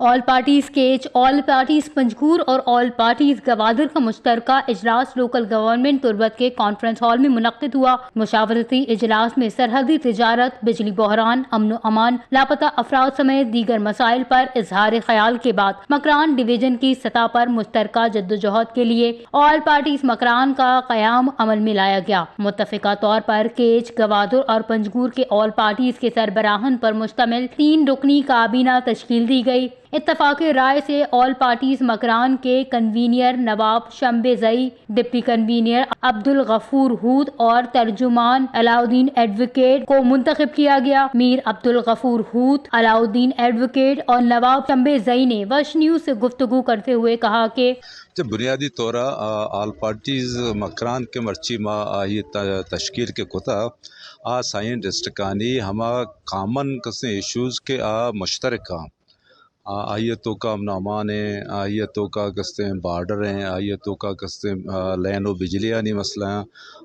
All parties catch, all parties Panjgur اور all parties Gwadar کا مشترکہ اجلاس لوکل گورنمنٹ تربت کے کانفرنس ہال میں منعقد ہوا۔ مشاورتی اجلاس میں سرحدی تجارت، بجلی بحران، امن و امان، لاپتہ افراد سمیت دیگر مسائل پر اظہار خیال کے بعد مکران ڈویژن کی سطح پر مشترکہ جدوجہد کے لیے آل پارٹیز مکران کا قیام عمل میں لایا گیا۔ متفقہ طور پر کیچ، گوادر اور پنجگور کے آل پارٹیز کے سربراہان پر مشتمل تین رکنی کابینہ تشکیل دی گئی۔ اتفاق رائے سے آل پارٹیز مکران کے کنوینئر نواب شمبے زئی، ڈپٹی کنوینئر عبدالغفور ہوت اور ترجمان علاؤالدین ایڈووکیٹ کو منتخب کیا گیا۔ میر عبدالغفور ہوت، علاؤالدین ایڈووکیٹ اور نواب شمبے زئی نے وش نیوز سے گفتگو کرتے ہوئے کہا کہ بنیادی طور آل پارٹیز مکران کے مرچی ما آئی تشکیل کے کتا، آ سائیں ڈسٹرکٹانی ہما کامن کسیں ایشوز کہ آ مشترک آں، آ، آئی ءِ توکا امن و امان ایں، آئی ءِ توکا کستیں بارڈر ایں، آئی ءِ توکا کستیں، آ، لین و بجلیانی مسئلہ ایں،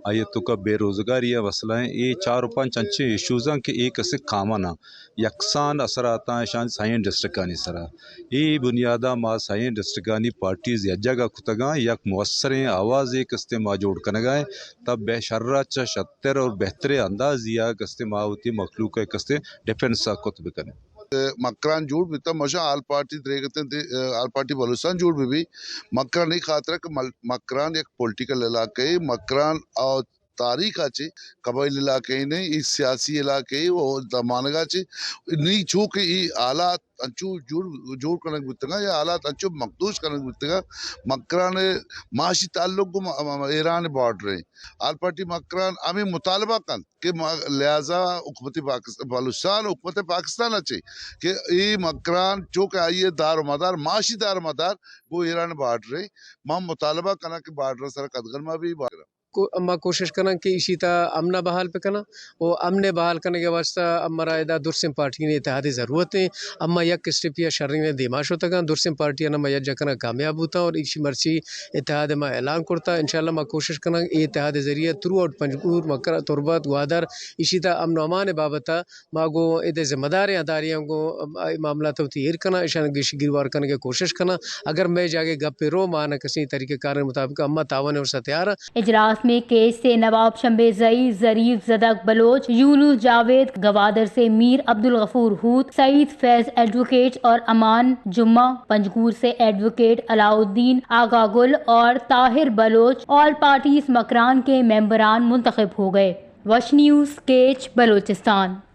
آئی ءِ توکا بے روزگاری ءِ مسئلہ ایں۔ اے چار و پنچ انچیں ایشوز ایں کہ اے کسے کامن ایں، یکسان اثرات ایں اشانی سائیں ڈسٹرکٹانی سرا۔ اے بنیادا ما سائیں ڈسٹرکٹانی پارٹیز یک جاگہ کتگاں، یک مؤثریں آوازے کستیں ما جوڑ کنگا ایں، تب بہ شر ءَ چہ شتر اور بہتریں اندازے ءَ کستیں ما وتی مخلوق ءِ کستیں ڈیفنس ءَ کت بکنیں۔ مکران جوڑ بیتا، مشا آل پارٹی دریگتیں دے-، آل پارٹی بلوچستان جوڑ بہ بی۔ مکران ای خاطر کہ مل-، مکران یک پولیٹیکل علاقہ اے، مکران او تاریخ ءَ چہ قبائلی علاقہ اے نہ ایں، ای سیاسی علاقہ اے، او زمانگ ءَ چہ نی چو کہ ای حالات انچو جوڑ، جوڑ کنگ بوتگاں یا حالات انچو مخدوش کنگ بوتگاں، مکران ءِ معاشی تعلق گوں م-، م-، ایران بارڈر ایں۔ آل پارٹی مکران ہمے مطالبہ کنت کہ ما-، لہذا حکومت پاکستان، بلوچستان حکومت پاکستان ءَ چہ کہ اے مکران چو کہ آئی ءِ دار و مدار، معاشی دار و مدار گوں ایران بارڈر ایں، ما مطالبہ کناں کہ بارڈر ءِ سرا قدغن مہ بی۔ کو-، ما کوشش کناں کہ ایشی تا امن ءَ بحال بکناں و امن ءِ بحال کنگ ءِ واستہ ہمارا ادا درسیں پارٹیانی اتحاد ءِ ضرورت ایں۔ اما یک اسٹیپے ءَ شریں دیما شتگاں، درسیں پارٹیاں ما یکجا کنگ ءَ کامیاب بوتاں اور ایشی مرچی اتحاد ءِ ما اعلان کرتا۔ انشاءاللہ ما کوشش کناں اے اتحاد ءِ ذریعہ تھرو آؤٹ پنجگور، مکران، تربت، گوادر ایشی تا امن و امان ءِ بابت ءَ ما گوں اد ءِ ذمہ داریں ادارہاں گوں اے معاملات ءَ وتی ایر کناں، ایشاں گیش گیروار کنگ ءِ کوشش کناں۔ اگر مئے جاگہ گپ ءَ رو، ما نہ کسیں طریقہ کار ءِ مطابق ہما تعاون ءِ واستہ تیار آں۔ اجلاس میں کیچ سے نواب شمبے زئی، ظریف زدک بلوچ، یونس جاوید، گوادر سے میر عبدالغفور ہوت، سعید فیض ایڈووکیٹ اور امان جمعہ، پنجگور سے ایڈووکیٹ علاؤالدین آغا گل اور طاہر بلوچ، آل پارٹیز مکران کے ممبران منتخب ہو گئے۔ وش نیوز، کیچ، بلوچستان۔